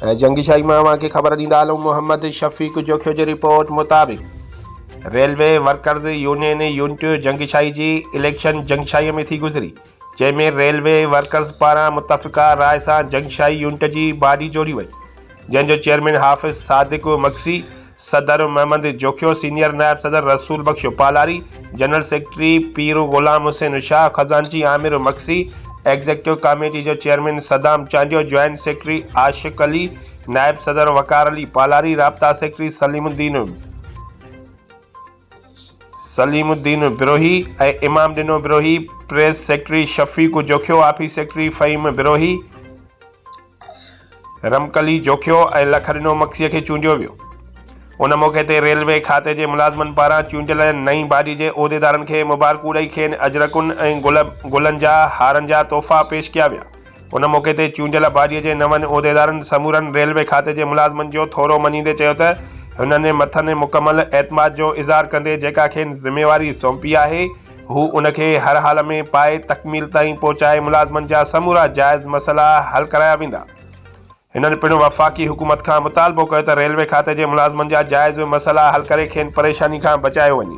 جنگشاهي مان اوهان کي خبر ڏيندا هلون محمد شفيق جوکيو جي رپورٽ مطابق railway workers union unit Jangshahi جي اليڪشن جنگشاهي ۾ ٿي گذري جنهن ۾ ريلوي ورڪرز پاران متفقه راء سان جنگشاهي يونٽ جي باڊي جوڙي وئي جنهن جو چيئرمين حافظ صادق مگسي، صدر محمد جوکيو، سينيئر نائب صدر رسول بخش پالاري، جنرل سيڪريٽري پير غلام حسين شاهه، خزانچي عامر مگسي، ايگزيڪٽو ڪاميٽي جو chairman Saddam Chandio, joint secretary Ashiq Ali, نائب صدر وقار علي پالاري، رابطا سيڪريٽري سليم الدين سليم الدين بروهي ۽ امام Dino Brohi, press secretary Shafiq Jokhio, office secretary Faheem Brohi, Ramkali Jokhio ۽ Lakhdino مگسيء کي چونڊيو ويو. ان موقعي تي ريلوي کاتي جي ملازمن پاران چونڊيل نئين باڊي جي عهديدارن کي مبارڪون ڏئي کين اجرڪن ۽ گل گلن جا هارن جا تحفا پيش ڪيا ويا. ان موقعي تي چونڊيل باڊي جي نون عهديدارن سمورن ريلوي کاتي جي ملازمن جو ٿورو مڃيندي چيو ته هنن مٿن مڪمل اعتماد جو اظهار ڪندي جيڪا کين ذميواري سونپي آهي هو ان کي هر حال ۾ پائي تڪميل تائين پهچائي ملازمن جا سمورا جائز مسئلا حل ڪرايا ويندا. هنن پڻ وفاقي حڪومت کان مطالبو ڪيو ته ريلوي کاتي جي ملازمن جا جائز مسئلا حل ڪري کين پريشاني کان بچايو وڃي.